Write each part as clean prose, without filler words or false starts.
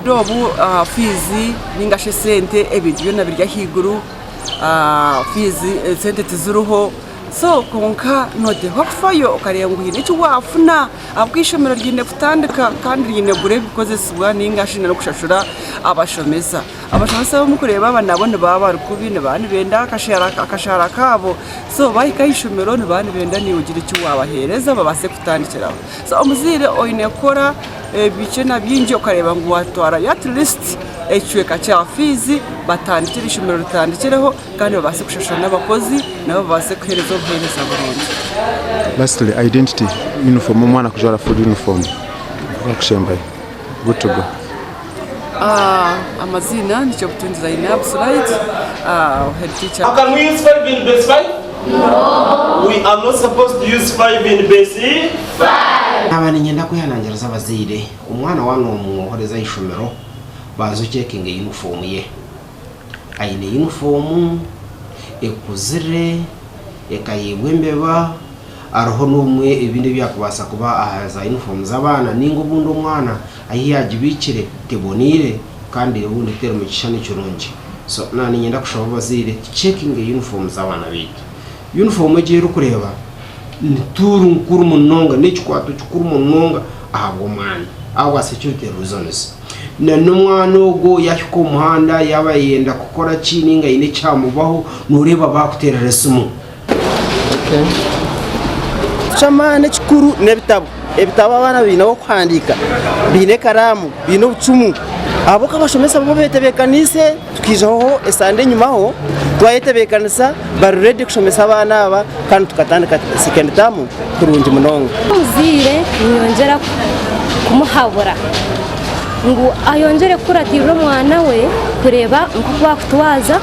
Obwire obu fiizi ninga shi esente ebintu byona biri ahaiguru, fiizi esente tiziriho so kwonka nooteekwa kufayo okareeba ngu haine eki waafuna ahabw'okuba eishomero riine kutandika kandi riine kugura ebikozesibwa ninga shi n'okushashura abashomesa. Abashomesa abu murikureeba aba nabo nibaba bari kubi nibaba nibenda akashaara kaabo so bahika aha ishomero nibaba nibenda naiwe ogire eki waabaheereza babaase kutandikiraho. So omuzaire oine kukora ebikye na bingi okareeba ngu waatwarayo at least ekicweka kya fiizi batandikire eishomero ritandikireho kandi babaase kushashura n'abakozi nabo babaase kuheereza obuheereza burungi. Lastly, identity, uniform, omwana kujwara full uniform akushemereire, good to go. Amaziina ni Kyobutungi Zainab Sulait, head teacher. Can we use 5 in base 5? No. We are not supposed to use 5 in base 5. Naaba niinyenda kwehanangiriza abazaire, omwana waaba noomwohereza aha ishomero, banza ocekinge yunifoomu ye. Aine yunifoomu ekuzire, ekahiibwa embeba, hariho n'obumwe ebindi ebyakubaasa kuba aha za yunifoomu z'abaana nainga obundi omwana ahu yaagibiikire teboneire kandi obundi teri mu kishushani kirungi. So naaba niinyenda kushaba abazaire tucekinge yunifoomu z'abaana baitu. Yunifoomu egi ei orikureeba ni tuuru nkuru munonga, n'ekikwato kikuru munonga ahabw'omwana ahabwa security reasons. Na n'omwana ogwo yaahika omu muhanda yaaba ayenda kukora ki nainga haine ekyamubaho nooreeba baakuteerera esimu. Eky'amaani ekikuru n'ebitabo. Ebitabo abaana baine ah'okuhandiika, baine ekaraamu, baine obucumu. Ahabw'okuba abashomesa bo betebeekaniise tukaijaho esande enyimaho twayetebeekanisa bari ready kushomesa abaana aba kandi tukatandika second term kurungi munonga. Omuzaire ninyongyera kumuhabura ngu ayongyere kukuratirira omwana we kureeba nk'oku akutwaza.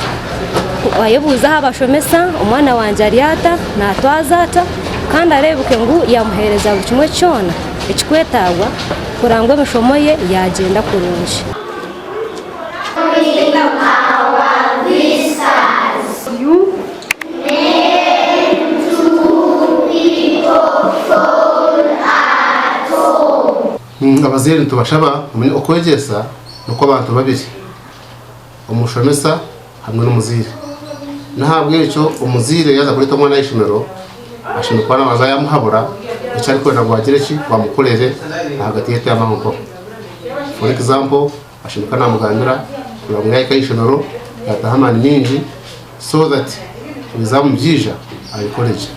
Ayebuuze aha bashomesa, omwana wangye ari ata, naatwaza ata, kandi areebeke ngu yaamuheereza buri kimwe kyona ekirikwetaagwa kureba ngu emishomo ye yaagyenda kurungi. Abazaire nitubashaba okwegyesa n'okw'abantu babiri. omushomesa hamwe n'omuzaire. N'ahabw'ekyo omuzaire yaaza kureeta omwana aha ishomero, ashemereire kuba naabanza yaamuhabura eki arikwenda ngu agire ki, ngu amukorere ahagati ye taamu aho mpaho. For example, ashemereire kuba naamugambira kugira ngu yaahika aha ishomero yaataho amaani maingi so that ebizaamu byaija abikore gye.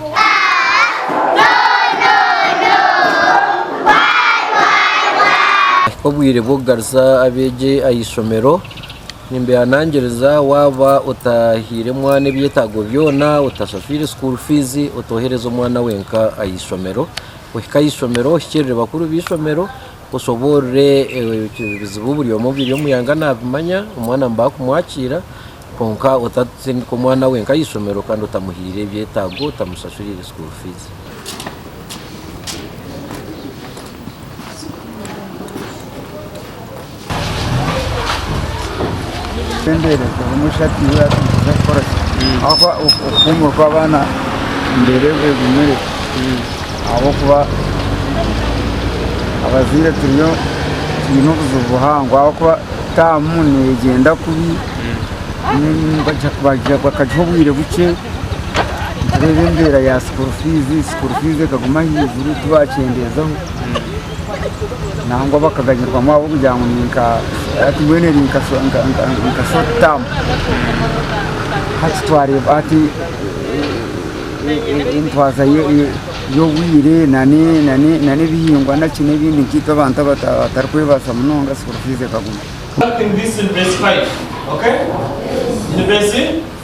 Obwire bw'okugaruza abeegi aha ishomero, nimbehanangiriza waaba otahaire mwana ebyetaago byona, otashashwire school fees, otoohereza omwana wenka aha ishomero. Ohike aha ishomero ohikiirire bakuru b'eishomero, oshoboorore ebizibu buri omwe obiri omu ihanga naabimanya, omwana nibakumwakiira kwonka otasindika omwana wenka aha ishomero kandi otamuhaire ebyetaago, otamushashuriire school fees. Embeera omushati ahabw'okuba okuhuumura kw'abaana embeera egumire ahabw'okuba abazaire turiyo twine obuzibu buhango ahabw'okuba taamu negyenda kubi bakagiha obwire bukye nitureeba embeera ya school fees, school fees ekaguma ahaiguru tibakyendeezaho. Nangwa bakaganyirwamu ahabw'okugira ngu ni nka hati mbwenu eri nka nka short term. Hati twareeba hati entwaza y'obwire n'ebihingwa naki n'ebindi nkaitwe abantu abatarikwebaasa munonga school fees ekaguma. In this in verse 5. Okay? In verse 5.